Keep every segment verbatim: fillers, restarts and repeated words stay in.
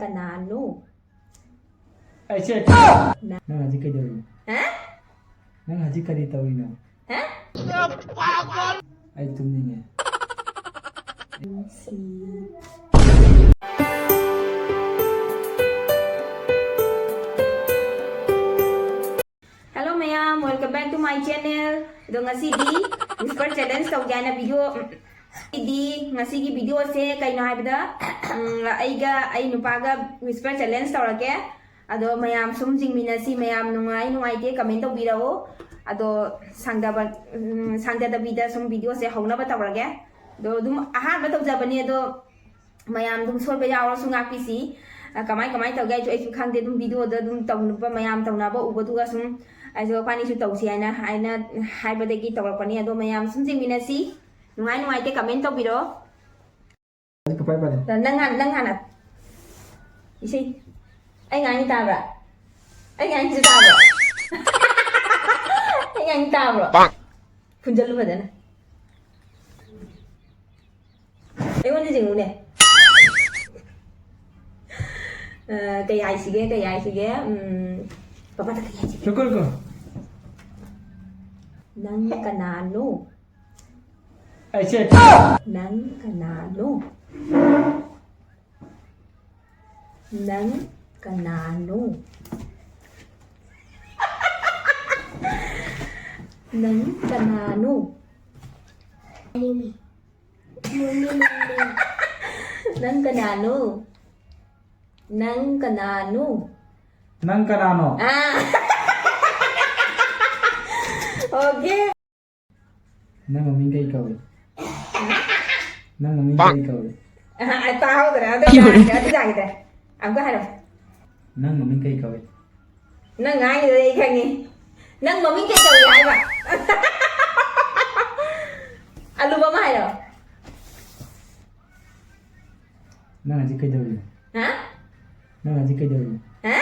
ꯀꯅꯥꯅꯣ? ꯑꯩꯁꯦ ꯅꯪ ꯍꯧꯖꯤꯛ ꯀꯩꯗꯧꯔꯤꯅꯣ? ꯍꯥ? ꯅꯪ ꯍꯧꯖꯤꯛ ꯀꯔꯤ ꯇꯧꯔꯤꯅꯣ? ꯍꯥ? ꯑꯩ ꯇꯨꯝꯅꯤꯡꯉꯦ꯫ ꯅꯨꯡꯁꯤ꯫ Hello ꯃꯌꯥꯝ, welcome back to my channel. ꯑꯗꯣ ꯉꯁꯤꯗꯤ Whisper Challenge ꯇꯧꯒꯦ ꯍꯥꯏꯅ video, ꯉꯁꯤꯗꯤ, ꯉꯁꯤꯒꯤ videoꯁꯦ ꯀꯩꯅꯣ ꯍꯥꯏꯕꯗ, ꯎꯝ, ꯑꯩꯒ, ꯑꯩ ꯅꯨꯄꯥꯒ Whisper Challenge ꯇꯧꯔꯒꯦ꯫ ꯑꯗꯣ ꯃꯌꯥꯝ ꯁꯨꯝ ꯌꯦꯡꯃꯤꯟꯅꯁꯤ, ꯃꯌꯥꯝ ꯅꯨꯡꯉꯥꯏ ꯅꯨꯡꯉꯥꯏꯇꯦ comment ꯇꯧꯕꯤꯔꯛꯎ꯫ ꯑꯗꯣ ꯁꯥꯡꯗꯕ, ꯎꯝ, ꯁꯥꯡꯗꯗꯕꯤꯗ ꯁꯨꯝ videoꯁꯦ ꯍꯧꯅꯕ ꯇꯧꯔꯒꯦ꯫ ꯑꯗꯣ ꯑꯗꯨꯝ ꯑꯍꯥꯟꯕ ꯇꯧꯖꯕꯅꯤ, ꯑꯗꯣ ꯃꯌꯥꯝ ꯑꯗꯨꯝ ꯁꯣꯏꯕ ꯌꯥꯎꯔꯁꯨ ꯉꯥꯛꯄꯤꯁꯤ꯫ ꯑ, ꯀꯃꯥꯏ, ꯀꯃꯥꯏ ꯇꯧꯒꯦ ꯍꯥꯏꯁꯨ ꯑꯩꯁꯨ ꯈꯪꯗꯦ, ꯑꯗꯨꯝ videoꯗ ꯑꯗꯨꯝ ꯇꯧꯅꯕ, ꯃꯌꯥꯝ ꯇꯧꯅꯕ ꯎꯕꯗꯨꯒ ꯁꯨꯝ ꯑꯩꯁꯨ ꯑꯩꯈꯣꯏꯅꯤꯁꯨ ꯇꯧꯁꯤ ꯍꯥꯏꯅ, ꯍꯥꯏꯅ ꯍꯥꯏꯕꯗꯒꯤ ꯇꯧꯔꯛꯄꯅꯤ꯫ ꯑꯗꯣ ꯃꯌꯥꯝ ꯁꯨꯝ ꯌꯦꯡꯃꯤꯟꯅꯁꯤ, ꯅꯨꯡꯉꯥꯏ ꯅꯨꯡꯉꯥꯏꯇꯦ comment ꯇꯧꯕꯤꯔꯣ꯫ ꯄꯥꯏ ꯄꯥꯏ꯫ ꯅꯪ ꯍꯥꯟ-, ꯅꯪ ꯍꯥꯟꯅ꯫ ꯏꯁꯩ꯫ ꯑꯩ ꯉꯥꯡꯉꯤ ꯇꯥꯕ꯭ꯔꯥ? ꯑꯩ ꯉꯥꯡꯉꯤꯁꯦ ꯇꯥꯕ꯭ꯔꯣ? ꯑꯩ ꯉꯥꯡꯉꯤ ꯇꯥꯕ꯭ꯔꯣ? ꯄꯥꯛ꯫ ꯐꯨꯟꯖꯜꯂꯨ ꯐꯖꯅ꯫ ꯑꯩꯉꯣꯟꯗ ꯌꯦꯡꯉꯨꯅꯦ꯫ ꯑ, ꯀꯩ ꯍꯥꯏꯁꯤꯒꯦ, ꯀꯩ ꯍꯥꯏꯁꯤꯒꯦ? ꯎꯝ, ꯄꯥꯄꯥꯗ ꯀꯩ ꯍꯥꯏꯁꯤꯒꯦ? ꯂꯨꯀꯣ, ꯂꯨꯀꯣ꯫ ꯅꯪ ꯀꯅꯥꯅꯣ? ꯑꯩꯁꯦ ꯅꯪ ꯀꯅꯥꯅꯣ? ꯅꯪ ꯀꯅꯥꯅꯣ? ꯅꯪ ꯀꯅꯥꯅꯣ? ꯅꯪ ꯀꯅꯥꯅꯣ? ꯅꯪ ꯀꯅꯥꯅꯣ? ꯅꯪ ꯀꯅꯥꯅꯣ? ꯑꯥ꯫ Okay꯫ ꯅꯪ ꯃꯃꯤꯡ ꯀꯩ ꯀꯧꯏ? ꯅꯪ ꯃꯃꯤꯡ ꯀꯩ ꯀꯧꯏ? ꯑ, ꯇꯥꯍꯧꯗ꯭ꯔꯦ꯫ ꯑꯗꯨ ꯌꯥꯈꯤꯗ꯭ꯔꯦ, ꯑꯗꯨ ꯌꯥꯈꯤꯗ꯭ꯔꯦ꯫ ꯑꯃꯨꯛꯀ ꯍꯥꯏꯔꯣ꯫ ꯅꯪ ꯃꯃꯤꯡ ꯀꯩ ꯀꯧꯏ? ꯅꯪ ꯉꯥꯡꯉꯤꯗꯣ ꯑꯩ ꯈꯪꯉꯤ꯫ ꯅꯪ ꯃꯃꯤꯡ ꯀꯩ ꯀꯧꯏ ꯍꯥꯏꯕ? ꯑꯂꯨꯕ ꯑꯃ ꯍꯥꯏꯔꯣ꯫ ꯅꯪ ꯍꯧꯖꯤꯛ ꯀꯩꯗꯧꯔꯤꯅꯣ? ꯍꯥ? ꯅꯪ ꯍꯧꯖꯤꯛ ꯀꯩꯗꯧꯔꯤꯅꯣ? ꯍꯥ?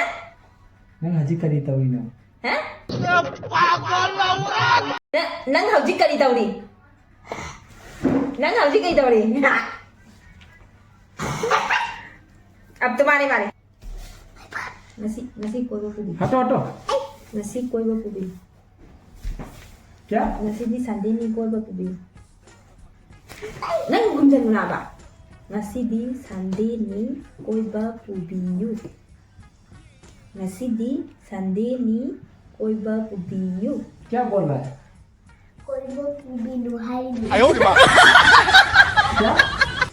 ꯅꯪ ꯍꯧꯖꯤꯛ ꯀꯔꯤ ꯇꯧꯔꯤꯅꯣ? ꯍꯥ? ꯅ-, ꯅꯪ ꯍꯧꯖꯤꯛ ꯀꯔꯤ ꯇꯧꯔꯤ? ꯅꯪ ꯍꯧꯖꯤꯛ ꯀꯩ ꯇꯧꯔꯤ? ꯍꯥ? अब तुम्हारी बारी। ꯉꯁꯤ, ꯉꯁꯤ ꯀꯣꯏꯕ ꯄꯨꯕꯤ꯫ हटो हटो। ꯉꯁꯤ ꯀꯣꯏꯕ ꯄꯨꯕꯤ꯫ क्या? ꯉꯁꯤꯗꯤ ꯁꯟꯗꯦꯅꯤ, ꯀꯣꯏꯕ ꯄꯨꯕꯤ꯫ ꯅꯪ ꯈꯨꯝꯖꯟꯅꯕ꯫ ꯉꯁꯤꯗꯤ ꯁꯟꯗꯦꯅꯤ, ꯀꯣꯏꯕ ꯄꯨꯕꯤꯌꯨ꯫ ꯉꯁꯤꯗꯤ ꯁꯟꯗꯦꯅꯤ, ꯀꯣꯏꯕ ꯄꯨꯕꯤꯌꯨ꯫ क्या बोल रहा है? ꯀꯣꯏꯕ ꯄꯨꯕꯤꯅꯨ ꯍꯥꯏꯔꯤꯅꯦ꯫ क्या?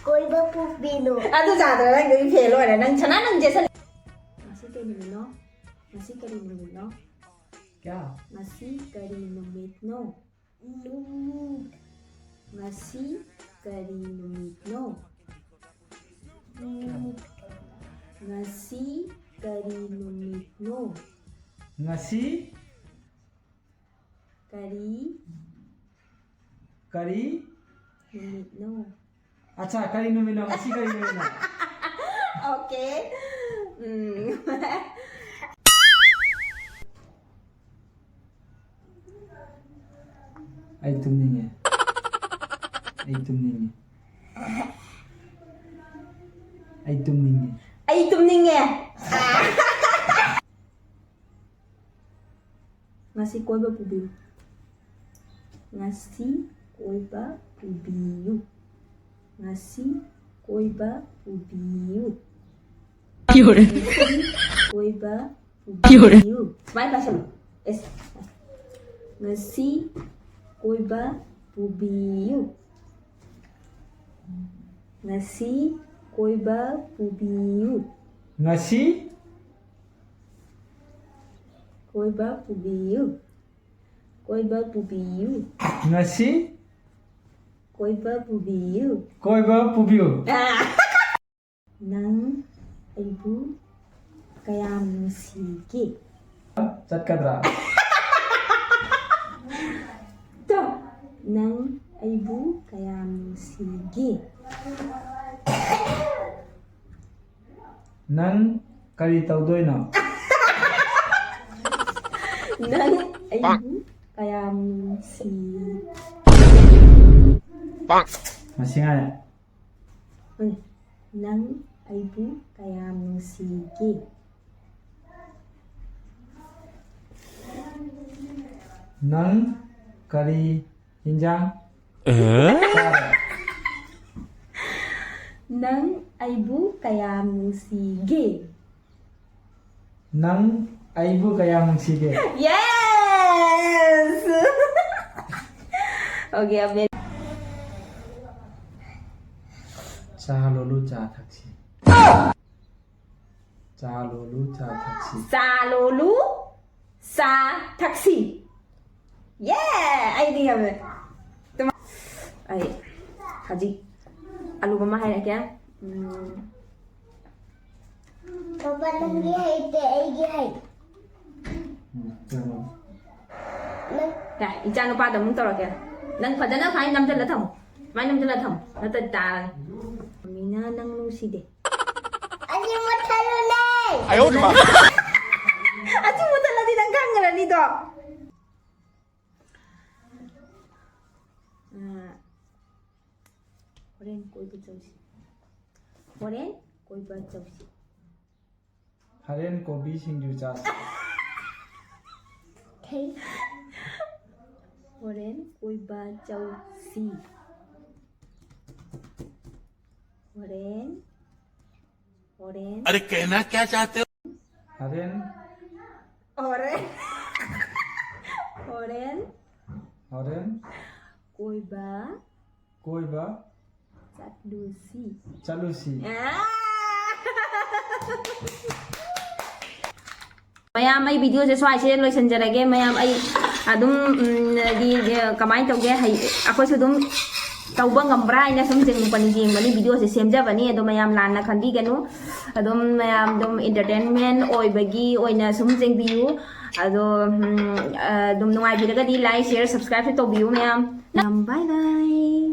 ꯀꯣꯏꯕ ꯄꯨꯕꯤꯅꯨ꯫ ꯑꯗꯨ ꯆꯥꯗ꯭ꯔ ꯅꯪꯗꯤ ꯐꯦꯜ ꯑꯣꯏꯔꯦ꯫ ꯅꯪ ꯁꯅꯥ, ꯅꯪ ꯖꯦꯁꯟ꯫ ꯉꯁꯤ ꯀꯩ ꯅꯨꯃꯤꯠꯅꯣ? ꯉꯁꯤ ꯀꯔꯤ ꯅꯨꯃꯤꯠꯅꯣ? क्या? ꯉꯁꯤ ꯀꯔꯤ ꯅꯨꯃꯤꯠꯅꯣ? ꯅꯨꯃꯤꯠ꯫ ꯉꯁꯤ ꯀꯔꯤ ꯅꯨꯃꯤꯠꯅꯣ? ꯅꯨꯃꯤꯠ꯫ ꯉꯁꯤ ꯀꯔꯤ ꯅꯨꯃꯤꯠꯅꯣ? ꯉꯁꯤ ꯀꯔꯤ ꯀꯔꯤ? ꯅꯨꯃꯤꯠꯅꯣ? अच्छा, ꯀꯔꯤ ꯅꯨꯃꯤꯠꯅꯣ? ꯉꯁꯤ ꯀꯔꯤ ꯅꯨꯃꯤꯠꯅꯣ? Okay. ꯎꯝ꯫ ꯑꯩ ꯇꯨꯝꯅꯤꯡꯉꯦ꯫ ꯑꯩ ꯇꯨꯝꯅꯤꯡꯉꯦ꯫ ꯑꯩ ꯇꯨꯝꯅꯤꯡꯉꯦ꯫ ꯑꯩ ꯇꯨꯝꯅꯤꯡꯉꯦ꯫ ꯉꯁꯤ ꯀꯣꯏꯕ ꯄꯨꯕꯤꯌꯨ꯫ ꯉꯁꯤ ꯀꯣꯏꯕ ꯄꯨꯕꯤꯌꯨ꯫ ꯉꯁꯤ ꯀꯣꯏꯕ ꯄꯨꯕꯤꯌꯨ꯫ ꯉꯁꯤ ꯀꯣꯏꯕ ꯄꯨꯕꯤꯌꯨ꯫ ꯁꯨꯃꯥꯏꯅ ꯄꯥꯁꯜꯂꯨ꯫ ꯑꯦꯁ꯫ ꯉꯁꯤ ꯀꯣꯏꯕ ꯄꯨꯕꯤꯌꯨ꯫ ꯉꯁꯤ ꯀꯣꯏꯕ ꯄꯨꯕꯤꯌꯨ꯫ ꯉꯁꯤ ꯀꯣꯏꯕ ꯄꯨꯕꯤꯌꯨ꯫ ꯀꯣꯏꯕ ꯄꯨꯕꯤꯌꯨ꯫ ꯉꯁꯤ ꯀꯣꯏꯕ ꯄꯨꯕꯤꯌꯨ꯫ ꯀꯣꯏꯕ ꯄꯨꯕꯤꯌꯨ꯫ ꯅꯪ ꯑꯩꯕꯨ ꯀꯌꯥꯝ ꯅꯨꯡꯁꯤꯒꯦ? ꯆꯠꯀꯗ꯭ꯔꯥ? ꯇꯣ, ꯅꯪ ꯑꯩꯕꯨ ꯀꯌꯥꯝ ꯅꯨꯡꯁꯤꯒꯦ? ꯅꯪ ꯀꯔꯤ ꯇꯧꯗꯣꯏꯅꯣ? ꯅꯪ ꯑꯩꯕꯨ ꯀꯌꯥꯝ ꯅꯨꯡꯁꯤ? ꯃꯁꯤ ꯉꯥꯏꯔꯦ꯫ ꯎꯝ, ꯅꯪ ꯑꯩꯕꯨ ꯀꯌꯥꯝ ꯅꯨꯡꯁꯤꯒꯦ? ꯅꯪ ꯀꯔꯤ ꯍꯤꯟꯖꯥꯡ ꯆꯥꯔꯦ? ꯅꯪ ꯑꯩꯕꯨ ꯀꯌꯥꯝ ꯅꯨꯡꯁꯤꯒꯦ? ꯅꯪ ꯑꯩꯕꯨ ꯀꯌꯥꯝ ꯅꯨꯡꯁꯤꯒꯦ? Yes! Okay, ꯑꯃꯦ꯫ ꯆꯥ ꯂꯣꯜꯂꯨ, ꯆꯥ ꯊꯛꯁꯤ꯫ ꯆꯥ ꯂꯣꯜꯂꯨ, ꯆꯥ ꯊꯛꯁꯤ꯫ ꯆꯥ ꯂꯣꯜꯂꯨ, ꯆꯥ ꯊꯛꯁꯤ꯫ ꯌꯦ! ꯑꯩꯗꯤ ꯉꯝꯃꯦ꯫ ꯇꯨꯃ-, ꯑꯩ ꯍꯧꯖꯤꯛ ꯑꯂꯨꯕ ꯑꯃ ꯍꯥꯏꯔꯛꯀꯦ꯫ ꯎꯝ꯫ ꯄꯥꯄꯥ, ꯅꯪꯒꯤ ꯍꯩꯇꯦ, ꯑꯩꯒꯤ ꯍꯩ꯫ ꯎꯝ, ꯀꯩꯅꯣ? ꯅꯪ ꯌꯥ, ꯏꯆꯥ ꯅꯨꯄꯥꯗ ꯑꯃꯨꯛ ꯇꯧꯔꯛꯀꯦ꯫ ꯅꯪ ꯐꯖꯅ ꯁꯨꯃꯥꯏꯅ ꯅꯝꯁꯤꯜꯂ ꯊꯝꯃꯨ꯫ ꯁꯨꯃꯥꯏꯅ ꯅꯝꯁꯤꯜꯂ ꯊꯝꯃꯨ꯫ ꯅꯠꯇ꯭ꯔꯗꯤ ꯇꯥꯔꯅꯤ꯫ ꯃꯤꯅ ꯅꯪ ꯅꯨꯡꯁꯤꯗꯦ꯫ ꯑꯁꯤ ꯃꯨꯠꯊꯠꯂꯨꯅꯦ꯫ ꯑꯁꯤ ꯃꯨꯠꯊꯠꯂꯗꯤ ꯅꯪ ꯈꯪꯈ꯭ꯔꯅꯤꯗꯣ꯫ ꯑ, ꯍꯣꯔꯦꯟ ꯀꯣꯏꯕ ꯆꯧꯁꯤ꯫ ꯍꯣꯔꯦꯟ ꯀꯣꯏꯕ ꯆꯧꯁꯤ꯫ ꯍꯣꯔꯦꯟ ꯀꯣꯕꯤ ꯁꯤꯡꯖꯨ ꯆꯥꯁꯤ꯫ ꯍꯣꯔꯦꯟ ꯀꯣꯏꯕ ꯆꯧꯁꯤ꯫ ꯍꯣꯔꯦꯟ, ꯍꯣꯔꯦꯟ꯫ अरे कहना क्या चाहते हो? ꯍꯣꯔꯦꯟ꯫ ꯍꯣꯔꯦꯟ꯫ ꯍꯣꯔꯦꯟ꯫ ꯍꯣꯔꯦꯟ꯫ ꯀꯣꯏꯕ꯫ ꯀꯣꯏꯕ꯫ ꯆꯠꯂꯨꯁꯤ꯫ ꯆꯠꯂꯨꯁꯤ꯫ ꯑꯥ! ꯃꯌꯥꯝ, ꯑꯩ video ꯁꯦ ꯁ꯭ꯋꯥꯏꯁꯤꯗ ꯂꯣꯏꯁꯤꯟꯖꯔꯒꯦ꯫ ꯃꯌꯥꯝ, ꯑꯩ ꯑꯗꯨꯝ, ꯎꯝ, ꯗꯤ, ꯗꯤ, ꯀꯃꯥꯏꯅ ꯇꯧꯒꯦ? ꯍꯩ-, ꯑꯩꯈꯣꯏꯁꯨ ꯑꯗꯨꯝ ꯇꯧꯕ ꯉꯝꯕ꯭ꯔꯥ ꯍꯥꯏꯅ ꯁꯨꯝ ꯌꯦꯡꯕꯅꯤ, ꯌꯦꯡꯕꯅꯤ, video ꯁꯦ ꯁꯦꯝꯖꯕꯅꯤ꯫ ꯑꯗꯣ ꯃꯌꯥꯝ ꯂꯥꯟꯅ ꯈꯟꯕꯤꯒꯅꯨ꯫ ꯑꯗꯨꯝ ꯃꯌꯥꯝ ꯑꯗꯨꯝ entertainment ꯑꯣꯏꯕꯒꯤ ꯑꯣꯏꯅ ꯁꯨꯝ ꯌꯦꯡꯕꯤꯌꯨ꯫ ꯑꯗꯣ, ꯎꯝ, ꯑꯗꯨꯝ ꯅꯨꯡꯉꯥꯏꯕꯤꯔꯒꯗꯤ like, share, subscribe ꯁꯨ ꯇꯧꯕꯤꯌꯨ ꯃꯌꯥꯝ꯫ ꯃꯌꯥꯝ, bye bye꯫